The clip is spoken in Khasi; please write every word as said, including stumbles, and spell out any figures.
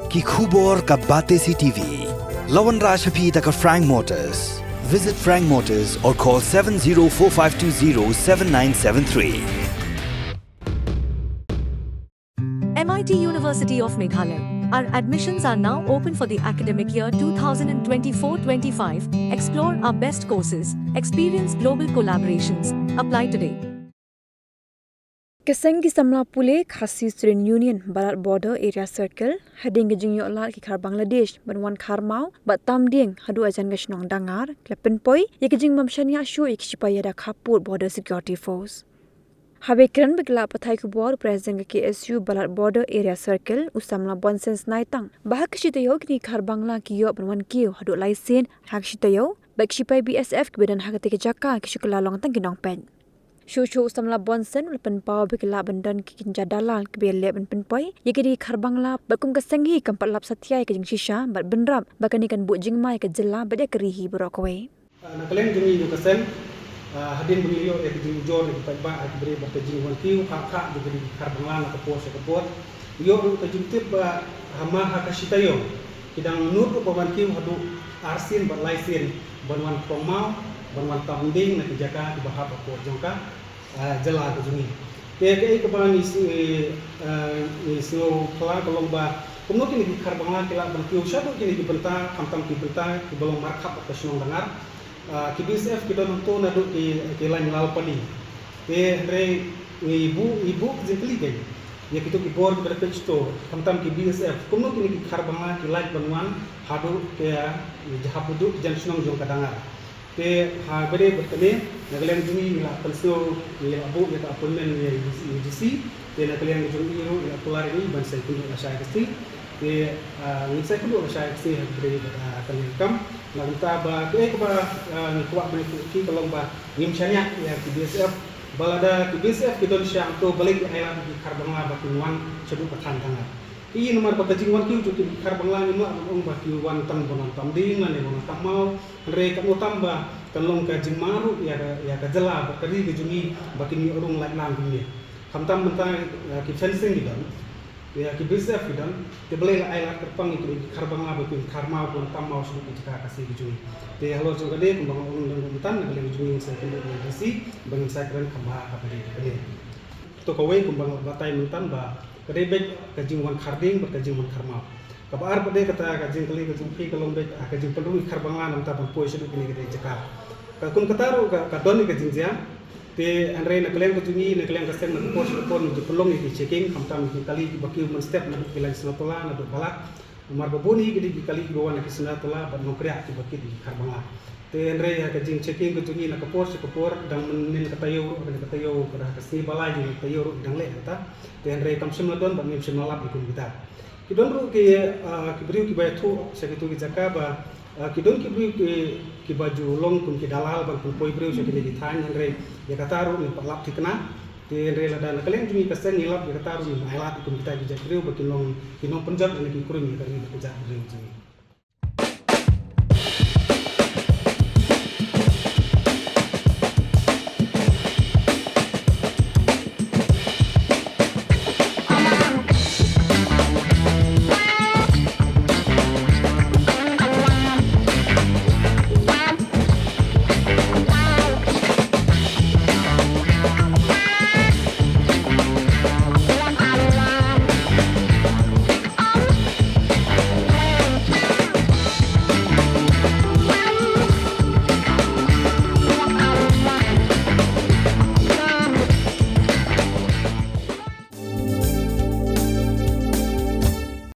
Ki khubor ka Batesi T V. La wanrah sha phi da ka Frank Motors. Visit Frank Motors or call seven zero four five two zero seven nine seven three. M I T University of Meghalaya. Our admissions are now open for the academic year two thousand twenty-four twenty-five. Explore our best courses, experience global collaborations. Apply today. Ka seng ki samla pule Khasi Student Union Balat Border Area Circle hadien ka jingïoh lad ki khar Bangladesh ban wan khar maw bad tam dieng haduh hajan ka shnong Dangar, ki la pynpoi ïa ka jingbym shaniah shuh ïa ki shipai ïada khappud Border Security Force. Haba kren bad ki lad pathai khubor, President ka K S U Balat Border Area Circle u samla Bonsen Snaitang ba ha ka shi taïew kine ki khar Bangla ki ïoh ban wan kiew haduh lai sien ha ka shi taïew bad ki shipai B S F kiba don ha katei ka jaka ki shu kylla long tang ki nongpeit. Shuh shuh u samla Bonsen u la pynpaw ba ki lah ban don ki kynja dalal kiba ïaleh ban pynpoi ïa kine ki khar Bangla bad kum ka seng hi kam pat lap satia ïa ka jingshisha bad bynrap ba kane kan buh jingma ïa ka jylla bad ïa ka ri hi baroh kawei. Na ka liang jong ngi jong ka seng, hadien ba ngi ïoh ïa ka jingujor na ki paidbah ha ki briew bad ka jingwan kiew kha kha jong ki khar Bangla na ka por sha ka por, ngi ïoh ruh ka jingtip ba ha ma ha ka shi taïew ki dang nud ruh ban wan kiew haduh arsien bad laisien ban wan khlong maw, ban wan tam dieng na ki jaka kiba hap hapoh jong ka jylla ka jong ngi. Te kaei kaba ngi sngew phylla ka long ba kumno kine ki khar Bangla ki lah ban kiew shaduh kine ki bynta, khamtam ki bynta kiba long markhap bad ka shnong Dangar. Ki B S F ki don hangto naduh ki lain Lalpani. Te hynrei ngi buh ngi buh ka jingkylli kein ïa kito ki bor kiba da peit shato, khamtam ki B S F, kumno kine ki khar Bangla ki lah ban wan haduh ka, haduh jan shnong jong ka Dangar. Te ha kaba ïadei bad kane, na ka liang jong ngi ngi la pynsngew, ngi la buh ïa ka appointment ïa U D C. Te na ka liang jong ngi ruh ngi la kular ïa i ban sa ïakynduh lashai ka sngi. Te ngin sa ïakynduh lashai ka sngi ha kaba ïadei bad kane ka kam. Na ka bynta ba kaei kaba ngi kwah ban ïathuh ïa phi ka long ba ngim shaniah ïa ki B S F. Ba lada ki B S F ki don sha hangto, balei ki ailad ïa ki khar Bangla ba kin wan shaduh ka thaiñ Dangar. Ïa namar ba ka jingwan kiew jong ki khar Bangla ngim lah ban ong ba ki wan tang ban wan tam dieng lane ban wan tam maw. Hynrei katno tam ba kan long ka jingma ruh ïa ka, ïa ka jylla bad ka ri ka jong ngi ba kin ïoh rung lait lang kumne. Khamtam mynta ki fencing ki don, ïa ki B S F ki don, te balei la ailad kyrpang ïa ki khar Bangla ba kin khar maw, ban tam maw shaduh ka jaka Khasi ka jong ngi. Te halor jong kane kumba nga ong mynta, na ka liang jong ngi ngin sa ïakynduh ïa U D C ba ngin sa kren kham bha ha kaba ïadei bad kane. To kawei kumba nga batai mynta ba ka dei beit ka jingwan khar dieng bad ka jingwan khar maw. Kaba ar pat de kata ka jingkylli ka jong phi ka long beit ka jingpynrung ki khar Bangla na bynta ban poi shaduh kine kine ki jaka. Ka kum kata ruh ka don ïa ka jingjia. Te hynrei na ka liang ka jong ngi, na ka liang ka seng, na ka por sha ka por ngi ju pynlong ïa ki checking, khamtam ïa ki kali kiba kiew mynstep naduh ki lain Sungawtola, naduh Balat. Namar ba bun hi ki dei ki kali kiba wan na ki Sungawtola bad Nongkriah kiba kit ïa ki khar Bangla. Te hynrei ha ka jingchecking ka jong ngi na ka por sha ka por, dang mynnin ka taïew ruh, kane ka taïew, ka da ka sngi ba lai jong ka taïew ruh dang leh kata. Te hynrei kam shym la don bad ngim shym la lap ïa kum kita. Ki don ruh ki, ki briew kiba ïathuh sha kito ki jaka ba ki don ki briew ki, kiba ju long kum ki dalal ban pynpoi briew sha kine ki thaiñ, hynrei ïa kata ruh ngim pat lap thikna. Te hynrei lada na ka liang jong ngi ka seng ngi lap ïa kata ruh ngim ailad ïa kum kita ki jait briew ba kin long ki nongpynjot lane ki kurim ïa ka ri bad ka jaitbynriew jong ngi.